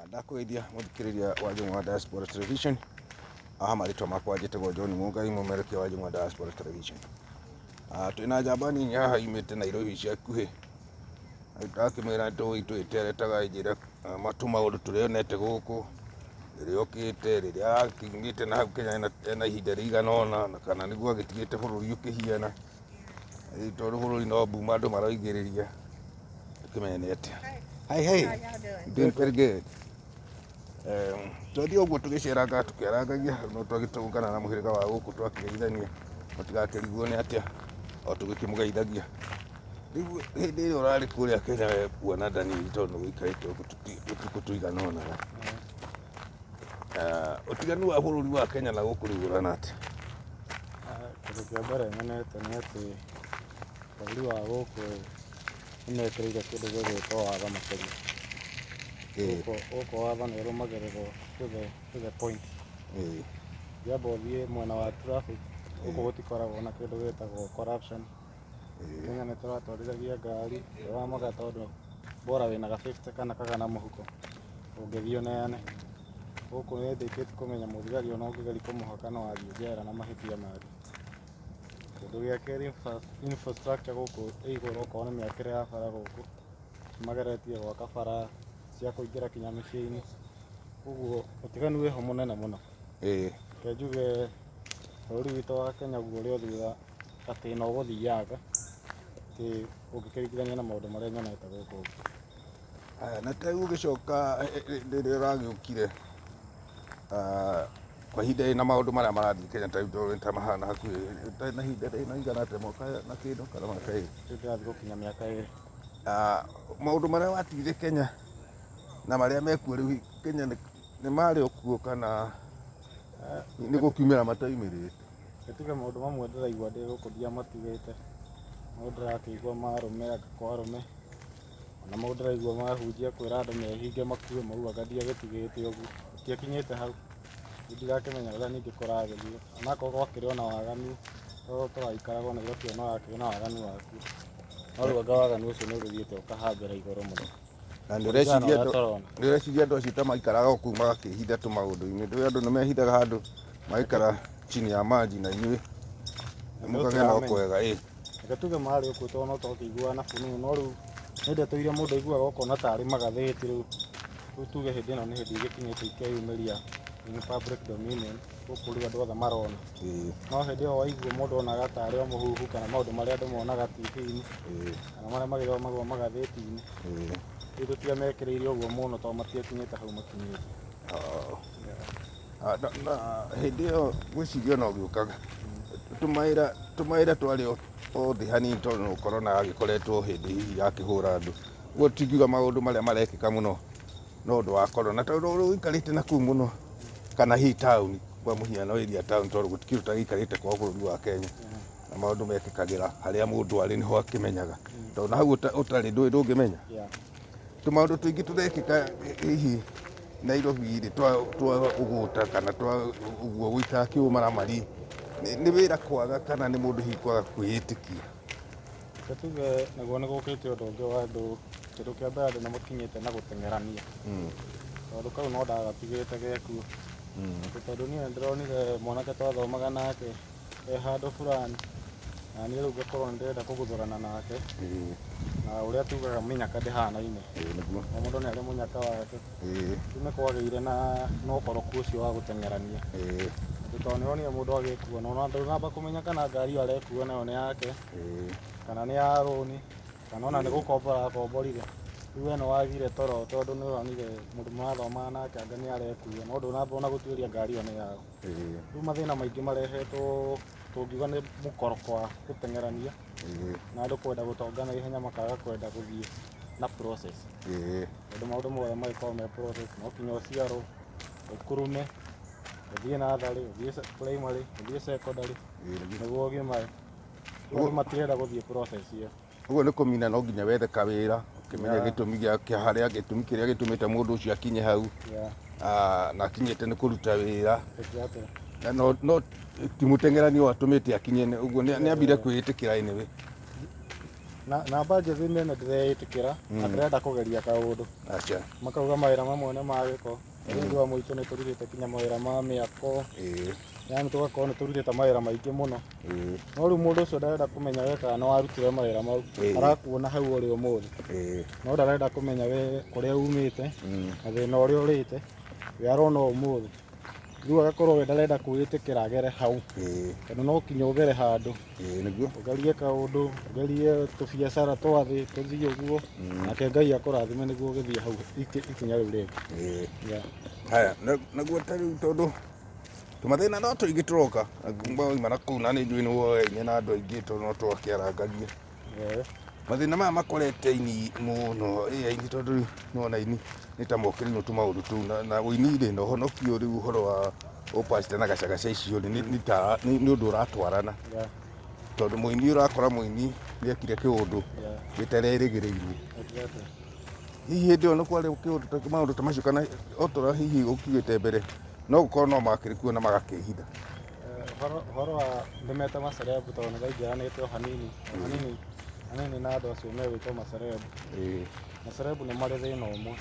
Ndakũgeithia mũthikĩrĩria wa Njũng'wa Diaspora Television. Haha marĩtwa makwa njĩtagwo John Mũngai, mũmerekia wa Njũng'wa Diaspora Television. Twĩna njamba nini haha yumĩte Nairobi ica ikuhĩ. Ndakĩmwĩra tũĩ tũgĩteretaga njĩra tũmaũndũ tũrĩa onete gũkũ, rĩrĩa okĩte, rĩrĩa akiumĩte na hau Kenya ena ihinda rĩigana ũna, na kana nĩguo agĩtigĩte bũrũri ũkĩhiana. Rĩu tondũ bũrũri no mbuma andũ maroigĩrĩria, tũkĩmenye nĩ atĩa. Hi, hey. How y'all doing? Doing very good. Twathiĩ ũguo tũgĩcerangaga tũkĩarangagia, no twagĩtũngana na mũhĩrĩga wa gũkũ twakĩgeithania, mũtigakĩrigwo nĩ atĩa, o tũgĩkĩmũgeithagia. Rĩu hĩndĩ ĩrĩa ũrarĩ kũrĩa Kenya we kuona ndaniri tondũ nĩ gũikarĩte ũguo tũtukũ tũigana ũna. Ũtiganu wa bũrũri wa Kenya na gũkũ rĩu ũrona atĩa? Kĩndũ kĩa mbere nyonete nĩ atĩ bũrũri wa gũkũ nĩ mekĩrĩire kĩndũ gĩgwĩtwo watho makĩria. Gũkũ watho nĩ ũrũmagĩrĩrwo to the point. Ũngĩamba ũthiĩ mwena wa traffic, gũkũ gũtikoragwo na kĩndũ gĩtagwo corruption. Kenya nĩ tũratwarithagia ngari, ndũramaga tondũ bora wĩna ga 50 kana kagana mũhuko, ũngĩthiĩ ũneane. Gũkũ nĩ ndĩkĩtie kũmenya mũthigari ona ũngĩgeria kũmũhaka no athiĩ njera na mahĩtia make. Kĩndũ gĩa kerĩ infrastructure gũkũ ĩ igũrũ okorwo nĩ mĩakĩre ya bara gũkũ, nĩ mageretie gwaka bara cia kũingĩra nginya mĩciĩ-inĩ, ũguo ũtiganu wĩho mũnene mũno. Reke njuge bũrũri witũ wa Kenya ũguo ũrĩ o thutha atĩ no gũthianga, atĩ ũngĩkĩringithania na maũndũ marĩa nyonete gũkũ. Haya, na ta rĩu ũgĩcoka rĩrĩa ũragĩũkire kwa ihinda rĩrĩ na maũndũ marĩa marathiĩ Kenya ta rĩu tondũ ta mahana hakuhĩ na ihinda rĩrĩ igana atĩa mwaka na kĩndũ kana mĩaka ĩrĩ? Rĩu ndĩrathiĩ gũkinya mĩaka 2. Maũndũ marĩa watigire Kenya na marĩa mekuo rĩu Kenya nĩ marĩ o kuo kana nĩ gũkiumĩra mataumĩrĩte? Nĩ tuge maũndũ mamwe ndĩraigua ndĩ gũkũ ndiamatigĩte, no ndĩrakĩigua ma arũme anga kwa arũme. Ona mau ndĩraigua marahunjia kwĩra andũ mehinge makue mau anga ndiagĩtigĩte ũguo, gũtiakinyĩte hau. Rĩu ndirakĩmenya ũrĩa ningĩ kũragĩthiĩ, onakorwo gwakĩrĩ ona waganu, tondũ tũraikaraga Nairobi ona wakĩrĩ na waganu wakuo, no rĩu anga waganu ũcio nĩ ũgĩthiĩte ũkahambĩra igũrũ mũno. Na nĩ Kũringana na ũreciria ũrĩa andũ tũrona. nĩ ũreciria andũ acio ta maikaraga o kũu magakĩhitha tũmaũndũ-inĩ, ndũĩ andũ nĩ mehithaga handũ magaikara chini ya maji na inyuĩ mũkagĩa na kwega ĩ. Reke tuge marĩ okuo tondũ no twakĩiguaga na fununu no rĩu nĩ ndeto iria mũndũ aiguaga ũkona tarĩ magathĩti rĩu. Rĩu tuge hĩndĩ ĩno nĩ hĩndĩ igĩkinyĩte ikeyumĩria in public dominion gũkũ rĩu andũ othe marona. No hĩndĩ ĩyo waigua mũndũ onaga tarĩ o mũhuhu kana maũndũ marĩa andũ monaga TV-inĩ kana marĩa magĩthomagwo magathĩti-inĩ. Rĩu tũtiamekĩrĩire ũguo mũno tondũ matiakinyĩte hau makinyĩte. Na hĩndĩ ĩyo ngwĩciria ona ũgĩũkaga tũmawĩra twarĩ o thĩ hanini tondũ corona yagĩkoretwo hĩndĩ hihi yakĩhũra andũ. Ũguo tingiuga maũndũ marĩa marekĩka mũno no ũndũ wa corona tondũ ũikarĩte na kũu mũno kana hihi taũni kwa mũhiano area taũni tondũ gũtikĩrĩ ũtagĩikarĩte kwa bũrũri wa Kenya na maũndũ mekĩkagĩra harĩa mũndũ arĩ nĩho akĩmenyaga tondũ na hau ũtarĩ ndũĩ ndũngĩmenya. Tũmaũndũ tũingĩ tũrekĩka hihi Nairobi rĩ twa ũgũta kana twa ũguo gũikara kĩũmaramari nĩ wĩra kwaga kana nĩ mũndũ hihi kwaga kwĩĩtĩkia? Reke tuge naguo nĩ gũkĩte ũndũ ũngĩ wa andũ, kĩndũ kĩa mbere andũ nĩ makinyĩte na gũteng'erania, kaũndũ kau no ndagatigĩte gekuo, tondũ niĩ nĩ ndĩronire mwanake twathomaga nake e handũ fulani, na niĩ rĩu ngakorwo nĩ ndĩrenda kũguthũrana nake, na ũrĩa tugaga mĩnyaka ndĩhanaine, Nĩguo. O mũndũ nĩ arĩ mũnyaka wake. Rĩu nĩ kwagĩire na ũkoroku ũcio wa gũteng'erania, atĩ tondũ nĩ wonire mũndũ agĩkua na ona ndũnamba kũmenya kana ngari ĩyo arekua nayo nĩ yake, kana nĩ ya rũni, kana ona nĩ gũkombora akomborire. Rĩu we nĩ wagire toro tondũ nĩ ũronire mũndũ mũrathomaga nake anga nĩ arekua, no ndũnamba ona gũtuĩria ngari ĩyo nĩ yaũ. Rĩu mathĩna maingĩ marehetwo tũngiuga nĩ mũkoroko wa gũteng'erania na andũ kwenda gũtonga na ihenya makaga kwenda gũthiĩ na process. Tondũ maũndũ mothe magĩkoragwo me process, no nginya ũciarwo, ũkurume, ũthiĩ natharĩ, ũthiĩ primary, ũthiĩ secondary nĩguo ũgimare. Rĩu andũ matirenda gũthiĩ process ĩyo. Ũguo nĩ kũmina no nginya wethe kawĩra, ũkĩmenye gĩtũmi gĩa harĩa gĩtũmi kĩrĩa gĩtũmĩte mũndũ ũcio akinye hau, na akinyĩte nĩ kũruta wĩra. Na no ti mũteng'erani watũmĩte akinye, ũguo nĩ ambire kwĩĩtĩkĩra anyway. Na namba njĩthĩ nene ndĩreĩtĩkĩra na ndĩrenda kũgeria kaũndũ. Aca. Makauga mawĩra mamwe nĩ ma gĩko. Rĩu ithuĩ a mũitũ nĩ tũrutĩte kinya mawĩra ma mĩako. Yaani tũgakorwo nĩ tũrutĩte mawĩra maingĩ mũno. No rĩu mũndũ ũcio ndarenda kũmenya we kana nĩ warutire mawĩra mau. Arakuona hau ũrĩ ũmũthĩ. No ndarenda kũmenya we kũrĩa umĩte na thĩna ũrĩa ũrĩte, we arona ũmũthĩ. Rĩu agakorwo we ndarenda kwĩĩtĩkĩra agere hau. Tondũ no kinya ũgere handũ. Nĩguo. Ũgerie kaũndũ, ũgerie tũbiacara twa thĩ, tũthiĩ ũguo. Nake Ngai akũrathime nĩguo ũgĩthiĩ hau ikinya rĩu rĩngĩ. Yeah. Haya, naguo ta rĩu tondũ tũmathĩna no tũingĩ tũroka, wauma na kũu na nĩ njũĩ nĩ woyaine na andũ aingĩ tondũ no twakĩarangagia. Mathĩna maya makorete aini mũno, ĩ aini tondũ rĩu nĩwona aini nĩ ta mokĩrĩirwo tũmaũndũ tũu na ũini rĩ na ũhonokio rĩu ũhoro wa ũpastor na gacagaca icio rĩ, nĩ ũndũ ũratwarana. Tondũ mũini ũrakora mũini nĩ ekire kĩũndũ gĩtererĩgĩrĩirwo. Hihi hĩndĩ ĩyo nĩ kwarĩ kĩũndũ ta maũndũ ta macio kana otorĩa hihi ũkiugĩte mbere no gũkorwo no makĩrĩ kuo na magakĩhitha. Ũhoro wa ndĩmete macerebu tondũ nĩ ndaingĩranĩte o hanini, o hanini, hanini na andũ acio megwĩtwo macerebu. Macerebu nĩ marĩ thĩna ũmwe.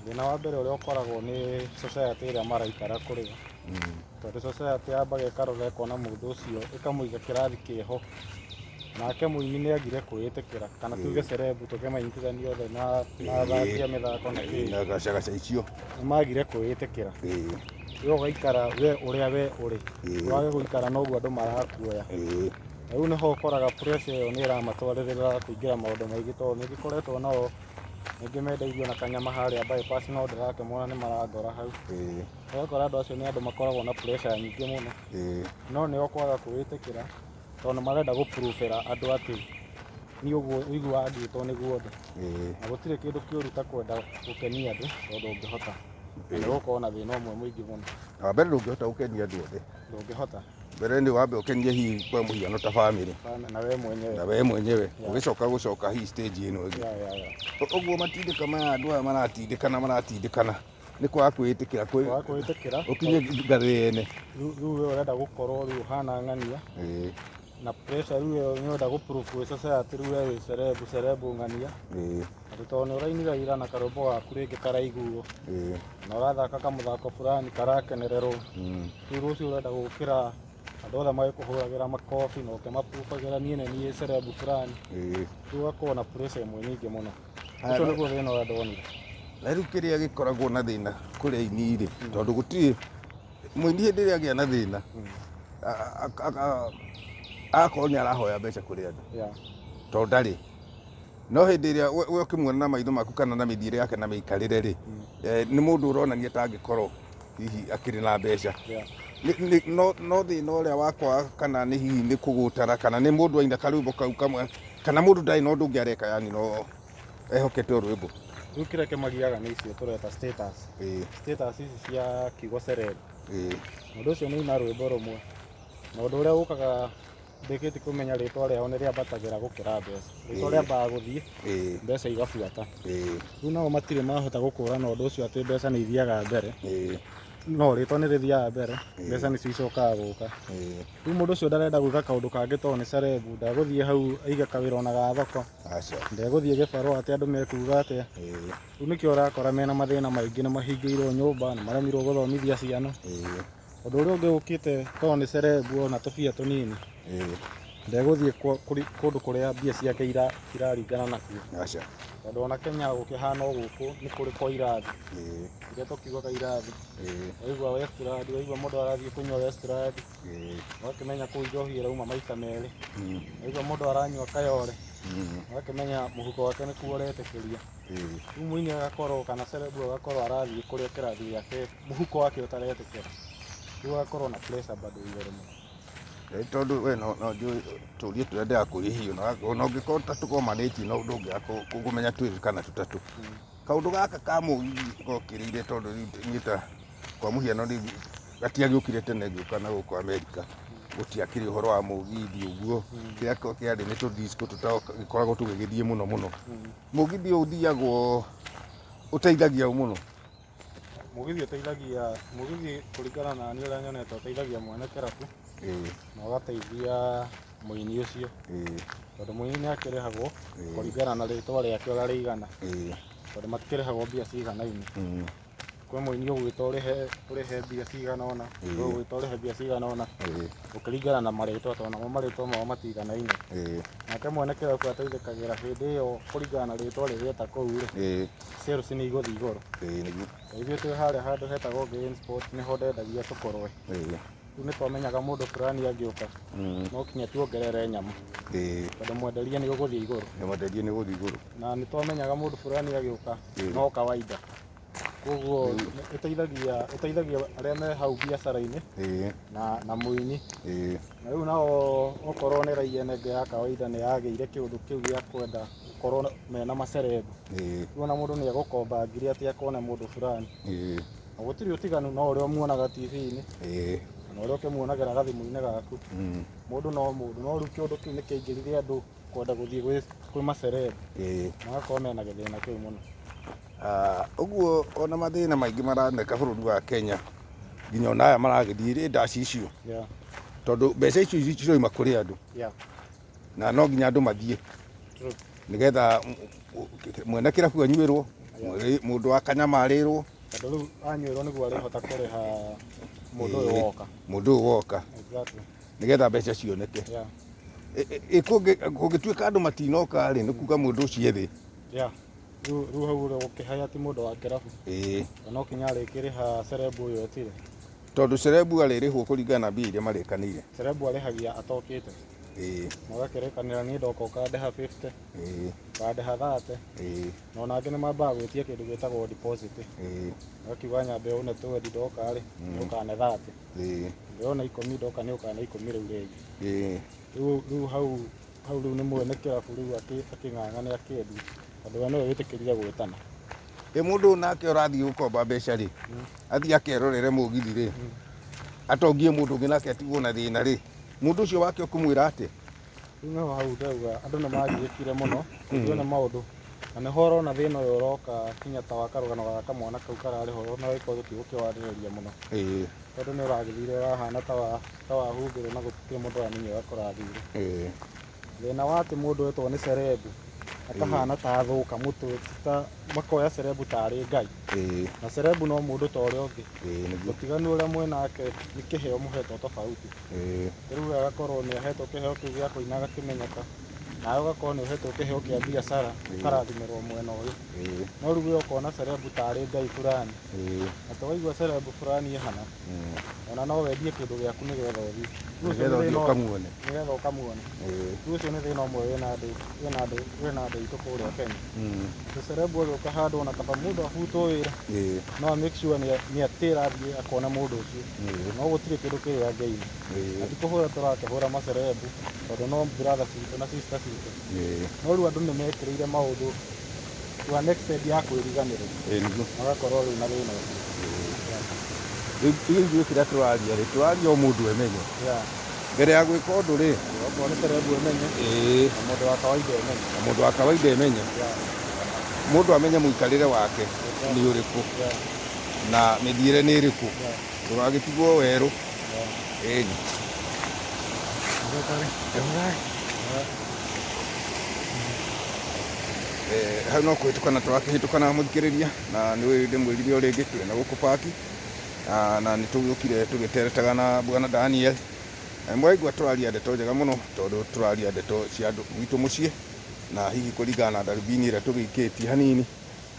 Thĩna wa mbere ũrĩa ũkoragwo nĩ society ĩrĩa maraikara kũrĩa. Tondũ society yambaga ĩkarora ĩkona mũndũ ũcio ĩkamũiga kĩrathi kĩho. Nake mũini nĩ agire kwĩĩtĩkĩra kana tuge cerebu tũkĩmanyitithania othe na athaki a mĩthako na kĩ. Na gacagaca icio. Nĩ magire kwĩĩtĩkĩra. We ũgaikara we ũrĩa we ũrĩ. Wage gũikara noguo andũ marakuoya. Na rĩu nĩho ũkoraga pressure ĩyo nĩ ĩramatwarĩrĩra kũingĩra maũndũ maingĩ tondũ nĩ ngĩkoretwo nao ningĩ mendeirio na kanyama harĩa bypass no ndĩrakĩmona nĩ marangora hau. Ũgakora andũ acio nĩ andũ makoragwo na pressure nyingĩ mũno. No nĩo kwaga kwĩĩtĩkĩra tondũ nĩ marenda gũpruvĩra andũ atĩ niĩ ũguo ũiguaga ngĩtwo nĩguo ndĩ. Na gũtirĩ kĩndũ kĩũru ta kwenda gũkenia andũ tondũ ndũngĩhota. Na nĩ gũkorwo na thĩna ũmwe mũingĩ mũno. Na wa mbere ndũngĩhota gũkenia andũ othe. Ndũngĩhota. Mbere nĩ wambe ũkenie hihi kwa mũhiano ta family. Na we mwenyewe. Na we mwenyewe. Ũgĩcoka gũcoka hihi stage ĩno ĩngĩ. Ũguo matindĩka maya andũ aya maratindĩkana maratindĩkana nĩ kwaga kwĩĩtĩkĩra Kwaga kwĩĩtĩkĩra. Ũkinye ngathĩ yene. Rĩu we ũrenda gũkorwo rĩu ũhana ng'ania. Na pressure rĩu ĩyo nĩ ũrenda gũ-prove kwĩ society rĩu we wĩ cerebu, cerebu ng'ania. Atĩ tondũ nĩ ũrainire ira na karwĩmbo gaku rĩngĩ karaiguo. Na ũrathaka kamũthako fulani karakenererwo. Rĩu rũciũ ũrenda gũkĩra andũ othe magĩkũhũragĩra makobi na ũkĩmapruvagĩra niĩ nĩ niĩ cerebu fulani. Rĩu ũgakorwo na pressure ĩmwe nyingĩ mũno. Ũcio nĩguo thĩna ũrĩa ndonire. Na rĩu kĩrĩa gĩkoragwo na thĩna kũrĩ aini rĩ, tondũ gũtirĩ mũini hĩndĩ ĩrĩa agĩa na thĩna, agakorwo nĩ arahoya mbeca kũrĩ andũ. Tondũ ndarĩ. No hĩndĩ ĩrĩa we ũkĩmuona na maitho maku kana na mĩthiĩre yake na mĩikarĩre rĩ, nĩ mũndũ ũronania ta angĩkorwo hihi akĩrĩ na mbeca. No thĩna ũrĩa wakwa kana nĩ hihi nĩ kũgũtara kana nĩ mũndũ aina karwĩmbo kau kamwe kana mũndũ ndarĩ na ũndũ ũngĩ areka yani no ehokete o rwĩmbo. Rĩu kĩrĩa kĩmagiaga nĩ icio tũreta status. Status ici cia kiugo celeb. Mũndũ ũcio nĩ aina rwĩmbo rũmwe. Na ũndũ ũrĩa ũkaga ndĩkĩtie kũmenya rĩtwa rĩao nĩ rĩambatagĩra gũkĩra mbeca. Rĩtwa rĩambaga gũthiĩ, mbeca igabuata. Rĩu nao matirĩ mahota gũkũrana ũndũ ũcio atĩ mbeca nĩ ithiaga mbere. No rĩtwa nĩ rĩthiaga mbere, mbeca nĩcio icokaga gũka. Rĩu mũndũ ũcio ndarenda gwĩka kaũndũ kangĩ tondũ nĩ celeb, ndegũthiĩ hau aige kawĩra ona ga thoko. Ndegũthiĩ gĩbarũa atĩ andũ mekuga atĩa. Rĩu nĩkĩo ũrakora mena mathĩna maingĩ, nĩ mahingĩirwo nyũmba, nĩ maremirwo gũthomithia ciana. Ũndũ ũrĩa ũngĩ ũkĩte tondũ nĩ celeb ona tũbia tũnini. Ndegũthiĩ kũndũ kũrĩa mbia ciake iraringana nakuo. Tondũ ona Kenya gũkĩhana o gũkũ nĩ kũrĩ kwa irathi. Iria tũkiugaga irathi. Waigua Westland, waigua mũndũ arathiĩ kũnyua Westland. Ũgakĩmenya kũu njohi ĩrauma maita merĩ. Waigua mũndũ aranyua Kayole. Ũgakĩmenya mũhuko wake nĩkuo ũretĩkĩria. Rĩu mũini agakorwo kana celeb agakorwo arathiĩ kũrĩa kĩrathi gĩake mũhuko wake ũtaretĩkĩra. Rĩu agakorwo na pressure bado igũrũ mũno. Tondũ we no njũĩ tũrie tũrĩa ndĩrakũria hihi ona ũngĩkorwo ta tũgomanĩtie no ndũngĩaga kũmenya twĩrĩ kana tũtatũ. Kaũndũ gaka ka mũgithi gokĩrĩire tondũ rĩu niĩ ta kwa mũhiano rĩu gatiagĩũkire tene ngĩũka na gũkũ Amerika. Gũtiakĩrĩ ũhoro wa mũgithi ũguo. Kĩrĩa kĩarĩ nĩ tũdisco tũtagĩkoragwo tũgĩgĩthiĩ mũno mũno. Mũgithi ũyũ ũthiagwo ũteithagia ũ mũno? Mũgithi ũteithagia, mũgithi kũringana na niĩ ũrĩa nyonete ũteithagia mwene kĩrabu. Na ũgateithia Mũini ũcio. Tondũ mũini nĩ akĩrĩhagwo kũringana na rĩtwa rĩake ũrĩa rĩigana. Tondũ matikĩrĩhagwo mbia ciganaine. Kwĩ mũini ũgwĩta ũrĩhe ũrĩhe mbia cigana ũna, kwĩ ũgwĩta ũrĩhe mbia cigana ũna, gũkĩringana na marĩtwa tondũ namo marĩtwa mao matiganaine. Nake mwene kĩrabu ateithĩkagĩra hĩndĩ ĩyo kũringana na rĩtwa rĩrĩa eta kũu rĩ, sales nĩ igũthiĩ igũrũ. Ta ithuĩ twĩ harĩa handũ hetagwo Green Sport nĩho ndendagia tũkũrwe. Rĩu nĩ twamenyaga mũndũ fulani angĩũka no kinya tuongerere nyama tondũ mwenderie nĩ ũgũthiĩ igũrũ. Mwenderie nĩ ũgũthiĩ igũrũ. Na nĩ twamenyaga mũndũ fulani agĩũka no kawaida. Koguo ĩteithagia ĩteithagia arĩa me hau biacara-inĩ na mũini. Na rĩu nao okorwo nĩ raia ĩno ĩngĩ ya kawaida nĩ yagĩire kĩũndũ kĩu gĩa kwenda gũkorwo mena macerebu. Rĩu ona mũndũ nĩ egũkomba ngiri atĩ akone mũndũ fulani. Na gũtirĩ ũtiganu no ũrĩa ũmuonaga TV-inĩ na ũrĩa ũkĩmuonagĩra gathimũ-inĩ gaku. Mũndũ no mũndũ, no rĩu kĩũndũ kĩu nĩ kĩaingĩrire andũ kwenda gũthiĩ kwĩ macerebu. Magakorwo mena gĩthĩna kĩu mũno. Ũguo ona mathĩna maingĩ maroneka bũrũri wa Kenya nginya ona aya maragĩthiĩ rĩ ndaci icio. Tondũ mbeca icio ciroima kũrĩ andũ. Na no nginya andũ mathiĩ. Nĩgetha mwene kĩrabu anyuĩrwo, mũndũ wa kanyama arĩrwo. Tondũ rĩu anyuĩrwo nĩguo arĩhota kũrĩha mũndũ ũyũ woka. Mũndũ ũyũ woka. Nĩgetha mbeca cioneke. Kũngĩtuĩka andũ matinoka rĩ, nĩ kuga mũndũ ũcio e thĩ. Rĩu hau ũrĩa ũgũkĩhaya ti mũndũ wa kĩrabu. No kinya arĩkĩrĩha cerebu ũyũ etire. Tondũ cerebu arĩrĩhwo kũringana na mbia iria marĩkanĩire. Cerebu arĩhagia atokĩte. Magakĩrĩkanĩra niĩ ndoka ũkandĩha 50, ũkandĩha 30. Na ona angĩ nĩ mambaga gwĩtia kĩndũ gĩtagwo deposit. Magakiuga nyambe une 20 ndoka rĩ, nĩ ũkane 30. Nyambe une 10 ndoka nĩ ũkane 10 rĩu rĩngĩ. Rĩu hau hau rĩu nĩ mwene kĩrabu rĩu akĩng'ang'ane akĩendia. Tondũ we nĩwe wĩtĩkĩrire gwĩtana. Ĩ mũndũ ũyũ nake ũrathiĩ gũkomba mbeca rĩ, athiĩ akerorere mũgithi rĩ, atongie mũndũ ũngĩ nake atigwo na thĩna rĩ, mũndũ ũcio wake ũkũmwĩra atĩa? Rĩu nĩho hau ndauga andũ nĩ magiĩkire mũno, kũgio nĩ maũndũ. Na nĩho ũrona thĩna ũyũ ũroka kinya ta wa karũgano ga kamwana kau kararĩ ho na gĩkorwo tũtigũkĩwarĩrĩria mũno. Tondũ nĩ ũragĩthire ũrahana ta wahumbĩrwo na gũtirĩ mũndũ ũramenya ũrĩa kũrathire. Thĩna wa atĩ mũndũ etwo nĩ cerebu akahana ta athũka mũtwe, ta makoya cerebu tarĩ Ngai. Na cerebu no mũndũ ta ũrĩa ũngĩ. Ũtiganu ũrĩa mwĩnake nĩ kĩheo mũhetwo tofauti. Rĩu we agakorwo nĩ ahetwo kĩheo kĩu gĩa kũina agakĩmenyeka, nawe ũgakorwo nĩ ũhetwo kĩheo kĩa biacara ũkarathimĩrwo mwena ũyũ. No rĩu we ũkona cerebu tarĩ Ngai fulani. Na to waigua cerebu fulani ĩhana, ona no wendie kĩndũ gĩaku nĩgetha ũthiĩ. Nĩgetha ũthiĩ ũkamuone. Nĩgetha ũkamuone. Rĩu ũcio nĩ thĩna ũmwe wĩna andũ wĩna andũ wĩna andũ aitũ kũrĩa Kenya. Atĩ cerebu agĩũka handũ ona kaba mũndũ abutwo wĩra, no a make sure nĩ atĩra athiĩ akona mũndũ ũcio. No gũtirĩ kĩndũ kĩrĩa angĩima. Na ti kũhũra tũrakĩhũra macerebu tondũ no brother citũ na sister citũ. No rĩu andũ nĩ mekĩrĩire maũndũ to an extent ya kwĩriganĩrwo. Magakorwo rĩu na thĩna ũcio. Rĩu ithuĩ kĩrĩa tũraria rĩ, tũraria o mũndũ emenye. Mbere ya gwĩka ũndũ rĩ, Okorwo nĩ cerebu emenye, na mũndũ wa kawaida emenye. Na mũndũ wa kawaida emenye. Mũndũ amenye mũikarĩre wake nĩ ũrĩkũ, na mĩthiĩre nĩ ĩrĩkũ. Ndũgagĩtigwo werũ. Hau no kũhĩtũkana tũrakĩhĩtũkana mũthikĩrĩria, na nĩ ndĩmwĩrire o rĩngĩ twĩ na gũkũ paki, na nĩ tũgĩũkire tũgĩteretaga na bwana Daniel. Mũraigua tũraria ndeto njega mũno, tondũ tũraria ndeto cia andũ gwitũ mũciĩ, na hihi kũringana na ndarubini ĩrĩa tũgĩikĩtie hanini,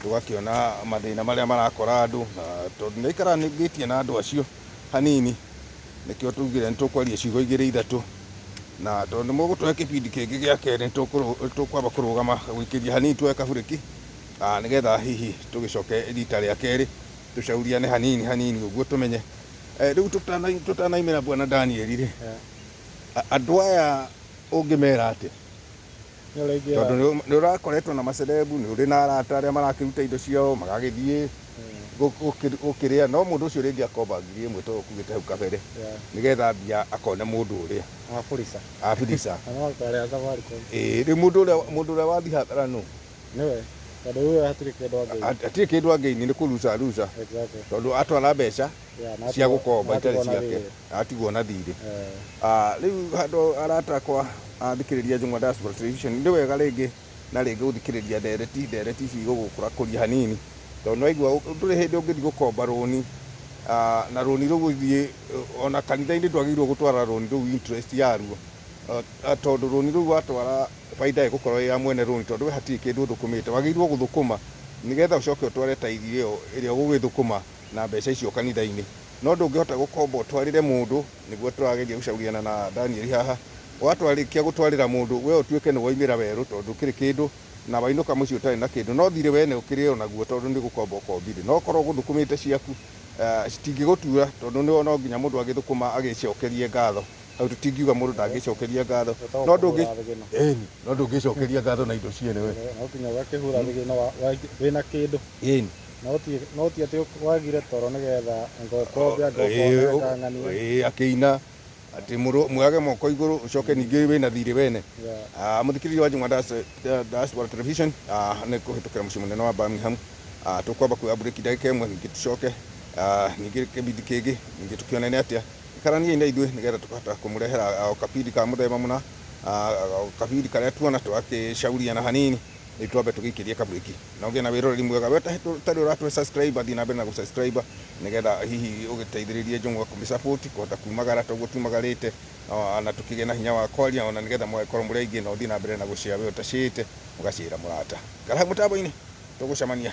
tũgakĩona mathĩna marĩa marakora andũ, na tondũ nĩ aikaranĩtie na andũ acio hanini, nĩkĩo tugire nĩ tũkwaria ciugo igĩrĩ ithatũ, na tondũ nĩ mũgũtũhe kĩbindi kĩngĩ gĩa kerĩ, nĩ tũkwamba kũrũgama gũikĩria hanini tuoe kaburĩki, nĩgetha hihi tũgĩcoke rita rĩa kerĩ tũcauriane hanini hanini ũguo tũmenye. Rĩu tũtanaimĩra bwana Daniel rĩ, andũ aya ũngĩmera atĩa? Tondũ nĩ ũrakoretwo na macerebu, nĩ ũrĩ na arata arĩa marakĩruta indo ciao magagĩthiĩ gũkĩrĩa, no mũndũ ũcio rĩngĩ akomba 1000 tondũ ũkugĩte hau kabere, nĩgetha mbia akone mũndũ ũrĩa. Aburica. Aburica. Na no akarĩa Safaricom. Rĩu mũndũ ũrĩa wathiĩ hathara nũ? Nĩwe. Tondũ rĩu we hatirĩ kĩndũ angĩina. Hatirĩ kĩndũ angĩini, nĩ kũruca ruca. Tondũ atwara mbeca Yeah, na cia atigwo- gũkomba na itarĩ atigwo na ciake, thirĩ. atigwo na thirĩ. Eh. Rĩu handũ arata akwa athikĩrĩria Njũng'wa Diaspora Television, nĩ wega rĩngĩ na rĩngĩ gũthikĩrĩria ndereti ici igũgũkũrakũria hanini, tondũ nĩwaigua ndũrĩ hĩndĩ ũngĩthiĩ gũkomba rũni, na rũni rũu ũthiĩ ona kanitha-inĩ, ndwagĩrĩirwo gũtwara rũni rũu interest yaruo, tondũ rũni rũu watwara baida ĩgũkorwo ĩ ya mwene rũni, tondũ we hatirĩ kĩndũ ũthũkũmĩte. Wagĩrĩirwo gũthũkũma nĩgetha ũcoke ũtware taithi ĩyo ĩrĩa ũgũgĩthũkũma na mbeca icio kanitha-inĩ, no ndũngĩhota gũkomba ũtwarĩre mũndũ. Nĩguo tũrageria gũcauriana na Daniel haha. Watwarĩkia gũtwarĩra mũndũ, we ũtuĩke nĩ waimĩra werũ, tondũ ndũkĩrĩ kĩndũ, na wainũka mũciĩ ũtarĩ na kĩndũ, no thirĩ wene ũkĩrĩ o naguo, tondũ nĩ gũkomba ũkombire. No korwo ũgũthũkũmĩte ciaku, citingĩgũtura, tondũ nĩ no nginya mũndũ agĩthũkũma agĩcokerie ngatho. Hau tũtingiuga mũndũ ndangĩcokeria ngatho. Ĩtagwo No ndũngĩ kũhũra thigino. Ĩni, no ndũngĩcokeria ngatho na indo ciene we. No nginya ũgakĩhũra thigino wĩna kĩndũ. No ti atĩ wagire toro nĩgetha anga ũkombe, anga ũkone, anga ng'anie. Ĩĩ, akĩina atĩ muoyage moko igũrũ, ũcoke ningĩ wĩna thirĩ wene. Mũthikĩrĩria wa Njũng'wa Diaspora Television, nĩ kũhĩtũkĩra mũciĩ mũnene wa Birmingham. Tũkwamba kuoya break ndagĩka 1, ningĩ tũcoke, ningĩ kĩbindi kĩngĩ, ningĩ tũkĩonane atĩa. Ikaraniai na ithuĩ nĩgetha tũkahota kũmũrehera o kabindi ka mũthemba mũna, o kabindi karĩa tuona tũgakĩcauriana hanini. Rĩu twambe tũgĩikĩrie kabreki na ũgĩe na wĩroreri mwega. We ũtarĩ ũratũhe subscribe, thiĩ na mbere na gũ-subscribe nĩgetha hihi ũgĩteithĩrĩrie Njũng'wa kũmĩ-support kũhota kumagara toguo tumagarĩte, na tũkĩgĩe na hinya wa kwaria, ona nĩgetha mũgagĩkorwo mũrĩ aingĩ, na ũthiĩ na mbere na gũshare. We ũtacĩte ũgacĩra mũrata. Ikara hau mũtambo-inĩ, tũgũcemania.